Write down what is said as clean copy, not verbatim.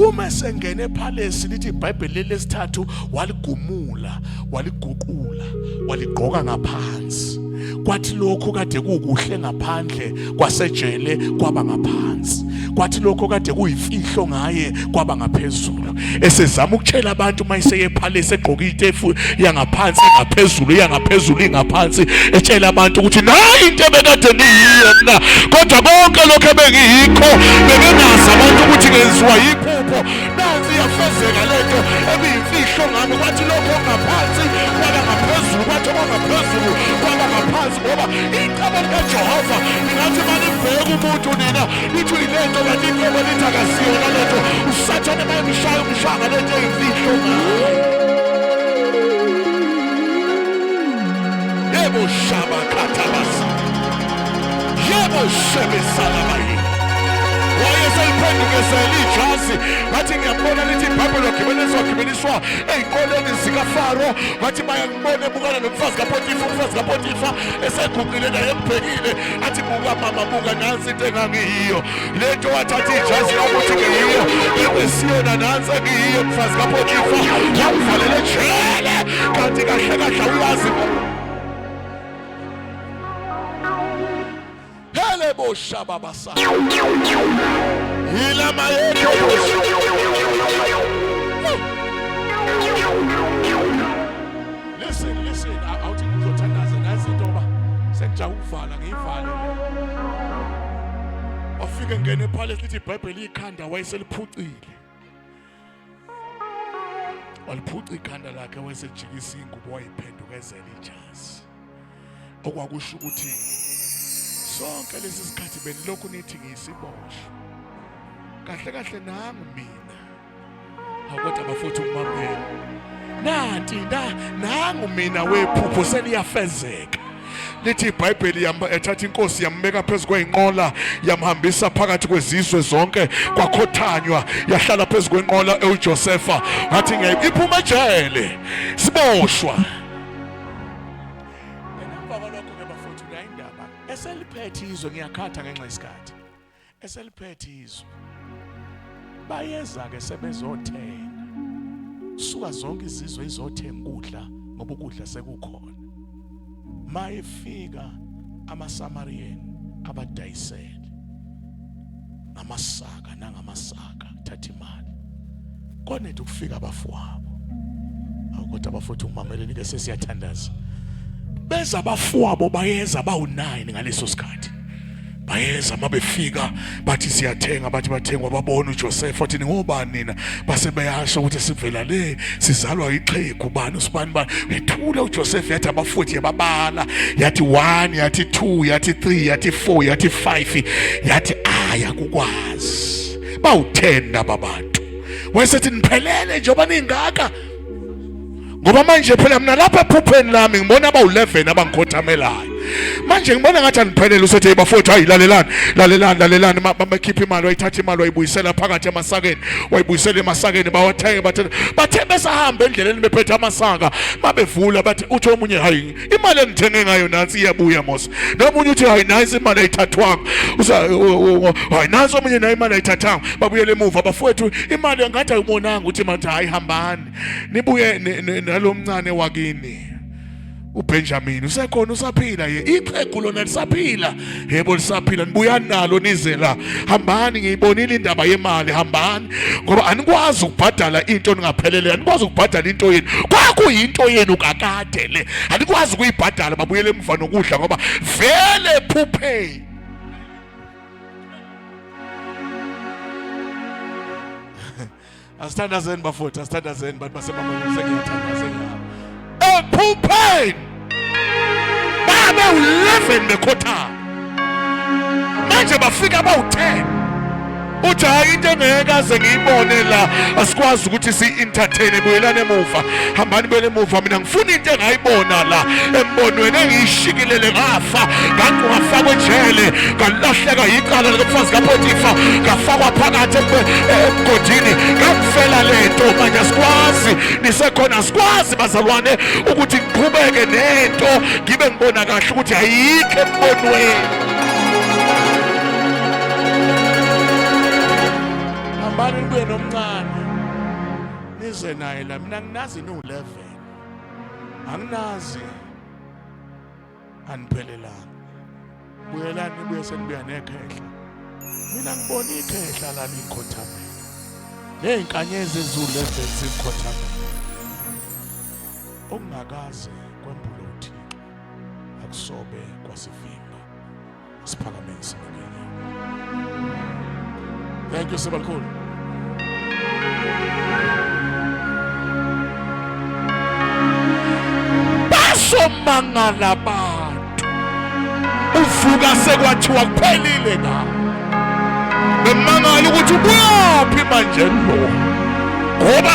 Uma esengene epalace, lithi iBhayibheli leli lesithathu, waligumula, waliguqula, waligqoka ngaphansi. Kwathi lokho kade kukuhle ngaphandle kwasejele kwaba ngaphansi, kwathi lokho kade kuyimfihlo ngaye kwaba ngaphezulu. Esezama ukutshela abantu uma eseye epalace egqoka itefu yangaphansi ngaphezulu, yangaphezulu ingaphansi, etshela abantu ukuthi nayi into ebekade ngiyiyo mina, kodwa konke lokho ebengiyikho bebengazi abantu ukuthi ngenziwa yiphupho. Nansi iyafezeka lento ebiyimfihlo ngami. Kwathi lokho ngaphansi kwaba ngaphezulu, kwathi okwangaphezulu kwaba ngaphansi, ngoba icebo likaJehova lingathi manibheka umuntu nina lithi uyilento, kanti icebo lithi akasiyona lento. USathane mayemshaya umshaya ngalento eyimfihlo ngayo. Yebo shaba khathabasa, yebo shebesalabayi. Wayeseliphendukezela ijazi. Ngathi ngiyambona, lithi iBhayibheli, wagibeliswa, wagibeliswa ey'nkoleni zikaFaro. Ngathi bayangibona ebukana nomfazi kaPotifa, umfazi kaPotifa eseguqile naye embhekile, athi buka mama, buka, nansi into engangiyiyo. Le nto wathatha ijazi lokuthi ngiyiyo engesiyona, nansi engiyiyo. Mfazi kaPotifa, wamvalela ejele, kanti kahle kahle awuyazi. Hele bosha baba sa. Hila mayeke bosha. Listen, listen, awuthi ngizothandaza nansi into ngoba sengijaha ukuvala, ngiyivale. Wafike ngene epalace, lithi iBhayibheli ikhanda wayeseliphucile. Waliphuca ikhanda lakhe, wayesejikisa ingubo, wayiphendukezela ijazi. Okwakusho ukuthi sonke lesi sikhathi benilokhu nithi ngiyisiboshwa, kahle kahle nangu mina. Hawu kodwa bafowethu, ngimamele nanti na nangu mina wephupho seliyafezeka. Lithi iBhayibheli ethatha inkosi yambeka phezu kweyinqola, yamhambisa phakathi kwezizwe zonke, kwakhothanywa, yahlala phezu kwenqola ewuJosefa. Ngathi ngeke iphuma ejele siboshwa. Emva kwalokho-ke bafowethu, nayo indaba eseliphethe izwe, ngiyakhatha ngenxa yesikhathi, eseliphethe izwe, bayeza-ke sebezothenga, suka zonke izizwe izothenga ukudla ngoba ukudla sekukhona. Mayefika amaSamariyeni abadayisele ngamasaka nangamasaka, thatha imali konethe ukufika abafowabo. Awu kodwa abafowethu, ngimameleni ke, sesiyathandaza. Beza abafowabo, bayeza bawu-9 ngaleso sikhathi. Bayeza, mabefika bathi siyathenga, bathi bathengwa, babona uJoseph, wathi ningobani nina? Base beyasho ukuthi sivela le, sizalwa ixhegu bani usibani bani. Wethula uJoseph, yathi abafuthi yababala, yathi 1, yathi 2, yathi 3, yathi 4, yathi 5, yathi aya kukwazi bawu-10 laba bantu. Wayesethi niphelele njengoba ningaka, ngoba manje phela mina lapha ephupheni lami ngibona abawu-11 abangikhothamelayo, manje ngibona ngathi aniphelele. Usethi bafowethu, hayi, lalelani, lalelani, lalelani. Bakhipha imali, wayithatha imali, wayibuyisela phakathi emasakeni, wayibuyisela emasakeni. Bawathenge, bathe bathe besahamba endleleni bephethe amasaka, mabevula bathi, uthi omunye, hayi, imali engithenge ngayo nansi iyabuya mos. Nomunye uthi, hayi, nansi imali ayithathwanga. Hayi, nansi omunye nayo imali ayithathanga. Babuyele emuva, bafowethu, imali ngathi ayibonanga. Uthi manje, hayi, hambani nibuye nalomncane wakini uBenjamin, usekhona, usaphila ye, ixhegu lona lisaphila, yebo lisaphila, nibuyani nalo nize la. Hambani, ngiyibonile indaba yemali, hambani, ngoba anikwazi ukubhadala into ningaphelele, anikwazi ukubhadala into yenu, kwakuyinto yenu kakade le, anikwazi ukuyibhadala. Babuyele emuva nokudla ngoba vele phupheni. Asithandazeni bafowethu, asithandazeni bantu basemamweni, sengiyathandaza, sengiyahamba. Ephupheni babe u-11 bekhothama, manje bafika bawu-10. Uthi hayi, into engeke aze ngiyibone la, asikwazi ukuthi si-entertain, buyelani emuva, hambani buyele emuva. Mina ngifuna into engayibona la embonweni engiyishikilele, ngafa, ngafakwa ejele, ngalahleka yicala likamfazi kaPotifa, ngafakwa phakathi emgodini, ngakufela lento. Manje asikwazi, nisekhona, asikwazi bazalwane ukuthi ngiqhubeke nento ngibe ngibona kahle ukuthi ayikho embonweni. Hambani. Buyelani nibuye nomncane. Nize naye la mina nginazi niwu-11. Anginazi. Aniphelelanga. Buyelani nibuye senibuya nekhehla. Mina ngibona ikhehla la likhothamela. Nezinkanyezi eziwu-11 zikhothamela. Okungakaze kwembulwe uThixo akusobe kwasivimba. Siphakameni sinikele. Thank you Sibalukhulu. Bazomangala abantu. Uvuka sekwathiwa kuphelile nga. Bemangala ukuthi ubuyaphi manje lo. Ngoba